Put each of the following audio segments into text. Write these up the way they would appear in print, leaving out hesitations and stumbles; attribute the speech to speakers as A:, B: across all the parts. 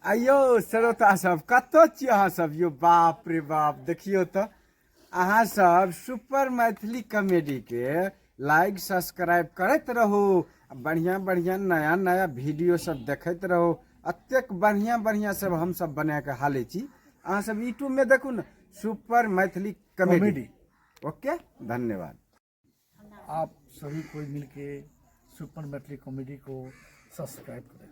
A: आइयो श्रोता सब कतऽ छी अहाँ सब यौ? बाप रे बाप, देखियौ तऽ अहाँ सब सुपर मैथिली कॉमेडी के लाइक सब्सक्राइब करैत रहू, बढ़िया बढ़िया नया नया वीडियो सब देखैत रहू। एतेक बढ़िया बढ़िया सब हम सब बना के हालै छी। अहाँ सब यूट्यूब में देखू ने सुपर मैथिली कॉमेडी। ओके, धन्यवाद।
B: आप सभी कोई मिलके सुपर मैथिली कॉमेडी को सब्सक्राइब करें।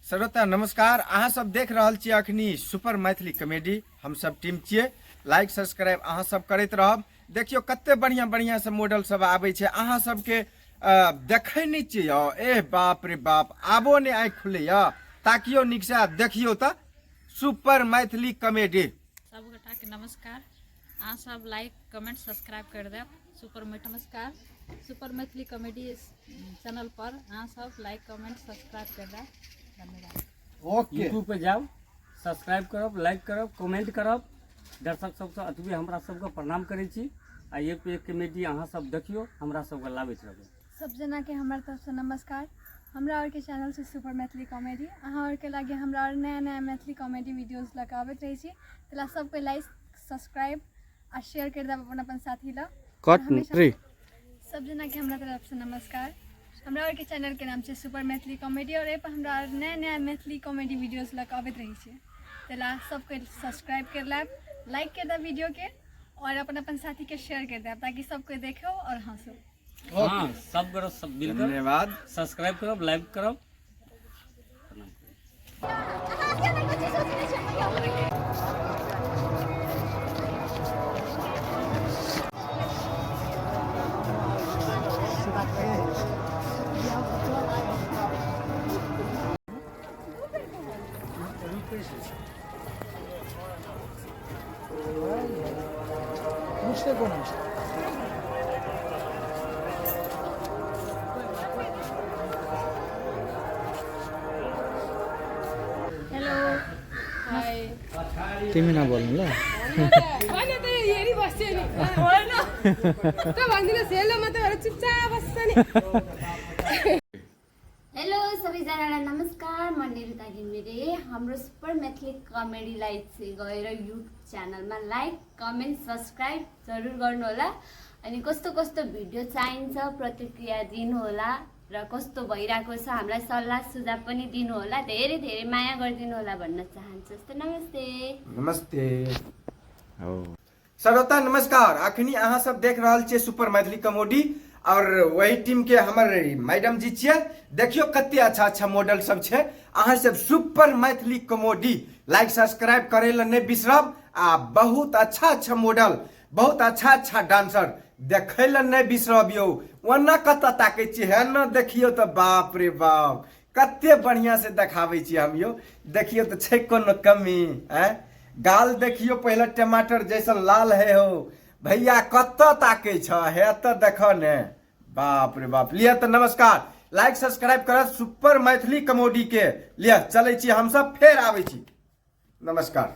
A: श्रोता नमस्कार, अहाँ सब देख रहल छी अखनी सुपर मैथिली कॉमेडी। हम सब टीम छियै, लाइक सब्सक्राइब अहाँ सब करैत रहब। देखियौ कते बढ़िया बढ़िया सब मॉडल सब आबै छै, अहाँ सबके देखै नहि छियै यौ। एह बाप रे बाप, आबो नहि आँखि खुलैया, ताकियौ नीक से आ देखियौ तऽ सुपर मैथिली कॉमेडी।
C: सब गोटा के नमस्कार, अहाँ सब लाइक कमेंट सब्सक्राइब कर देब। सुपर नमस्कार, सुपर मैथिली कॉमेडी चैनल पर अहाँ सब लाइक कमेंट सब्सक्राइब कर देब। धन्यवाद।
A: ओके,
D: यूट्यूब पे जाउ, सब्सक्राइब करब, लाइक करब, कमेंट करब। दर्शक सबसँ अतबे हमरा सबके प्रणाम करै छी आ एक पे एक कॉमेडी अहाँ सब देखियौ, हमरा सबके लाबैत रहबै।
E: सब जना के हमर तरफ से नमस्कार। हमरा और के चैनल से सुपर मैथिली कॉमेडी अहाँ और के लागे हमरा और नया नया मैथिली कॉमेडी वीडियोस लऽ के आबैत रहै छी। तला सबके लाइक सब्सक्राइब आ शेयर कर देब अपन अपन साथी ला।
A: कट थ्री।
E: सब जना के हमरा तरफ से नमस्कार। हमरा और के चैनल के नाम छै सुपर मैथिली कॉमेडी और एहि पर हमरा और नया नया मैथिली कॉमेडी वीडियोस लऽ के आबैत रहै छै। तला सबके सब्सक्राइब कर लेब, लाइक कर देब वीडियो के और अपन अपन साथी के शेयर कर देब ताकि सबके देखो और हंसो।
D: हाँ, सब करो, सब मिलकर
A: धन्यवाद।
D: सब्सक्राइब करब, लाइक करब। प्रणाम।
C: हेलो, हाय।
F: तिमी नबोल्नु ल।
G: होइन त, हेरिबस्छु नि, होइन त भन्दिनुहोस्, हेलो मात्रै भएर चुपचाप बस्छ नि।
H: हेलो सबैजनालाई नमस्कार, म निरुता घिमिरे। हाम्रो सुपर मैथिली कमेडीलाई चाहिँ गएर युट्युब च्यानलमा लाइक कमेन्ट सब्सक्राइब जरुर गर्नुहोला अनि कस्तो कस्तो भिडियो चाहिन्छ प्रतिक्रिया दिनुहोला र कस्तो भइरहेको छ हामीलाई सल्लाह सुझाव पनि दिनुहोला। धेरै धेरै माया गरिदिनु होला भन्न चाहन्छु। त नमस्ते।
A: नमस्ते श्रोता नमस्कार। अखनी अहाँ सब देख रहल छियै सुपर मैथिली कॉमेडी और वही टीम के हमर मैडम जी छियै। देखियो कते अच्छा अच्छा मॉडल सब छै। अहाँ सब super Maithili comedy like subscribe करे ला नहीं बिसरब आ बहुत अच्छा अच्छा मॉडल, बहुत अच्छा अच्छा डांसर देखै ला नहीं बिसरब यौ। ओना कतऽ ताकै छियै है न, देखियो तऽ बाप रे बाप कते बढ़िया से देखाबै छियै हम यौ। देखियो तऽ छै कोनो कमी? आँय गाल देखियो पहिले टमाटर जैसन लाल है हो। भैया कतऽ ताकै छ हे तऽ देख ने, बाप रे बाप। लिअ तऽ नमस्कार, लाइक सब्सक्राइब करत सुपर मैथिली कॉमेडी के। लिअ चलै छी हमसब, फेर आबै छी। नमस्कार।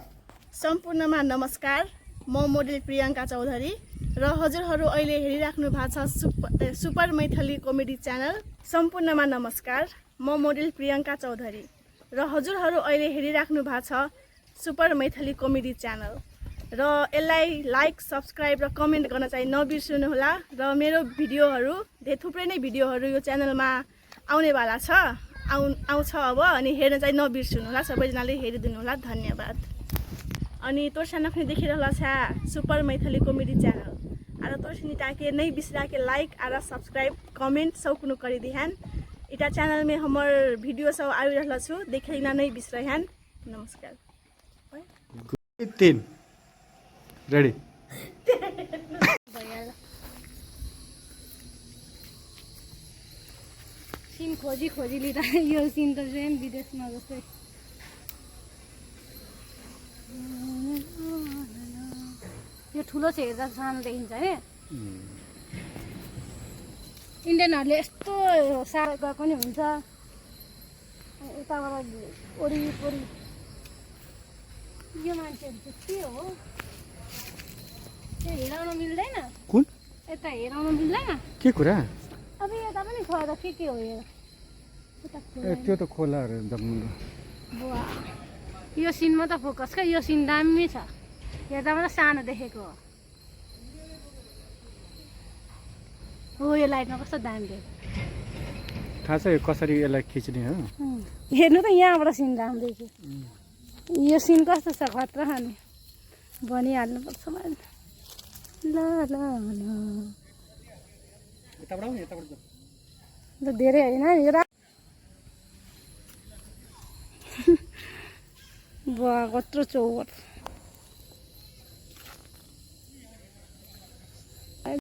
I: सम्पूर्णमा नमस्कार, म मोडेल प्रियङ्का चौधरी र हजुरहरू अहिले हेरिराख्नु भएको छ सुपर मैथिली कॉमेडी च्यानल। सम्पूर्णमा नमस्कार, म मोडेल प्रियङ्का चौधरी र हजुरहरू अहिले हेरिराख्नु भएको छ सुपर मैथिली कॉमेडी च्यानल र यसलाई लाइक सब्सक्राइब र कमेन्ट गर्न चाहिँ नबिर्सनुहोला र मेरो भिडियोहरू धेरै थुप्रै नै भिडियोहरू यो च्यानलमा आउनेवाला छ, आउँछ अब, अनि हेर्न चाहिँ नबिर्सनुहोला, सबैजनाले हेरिदिनु होला। धन्यवाद। अनि तोर्सा नख्ने देखिरहला छ super Maithili comedy channel are तोर्सिनी टाके नै बिसराके लाइक are subscribe comment सब कुनो करिदिहन। इटा चैनल में हमर वीडियो सब आबि रहल छु, देखैना नै बिसरहन। नमस्कार।
A: 3 रेडी।
J: सिन खोजी खोजी लिँदा यो सिन त सेम विदेशमा जस्तै। यो ठुलो छ, हेर्दा सानो देखिन्छ है। इन्डियनहरूले यस्तो साह्रो गएको नि हुन्छ, यताबाट वरिपरि यो मान्छेहरू चाहिँ के हो? त्यो हेराउन मिल्दैन।
F: कुन?
J: यता हेराउन मिल्दैन।
F: के कुरा?
J: अब यता पनि छ त, के के हो यो? यता
F: ए त्यो त खोलाहरू जङ्गल।
J: बुवा, यो सिनमा त फोकस क्या, यो सिन दामी छ। हेर्दा मात्रै सानो देखेको हो। हो, यो लाइटमा कस्तो दामी देखेको।
F: थाहा छ यो कसरी यसलाई खिच्ने हो?
J: हेर्नु त, यहाँबाट सिन राम्रो देख्यो। यो सिन कस्तो छ, खतरा छ नि, भनिहाल्नुपर्छ मैले। ल ल ल ल, धेरै होइन यो। बुवा, कत्रो चौर।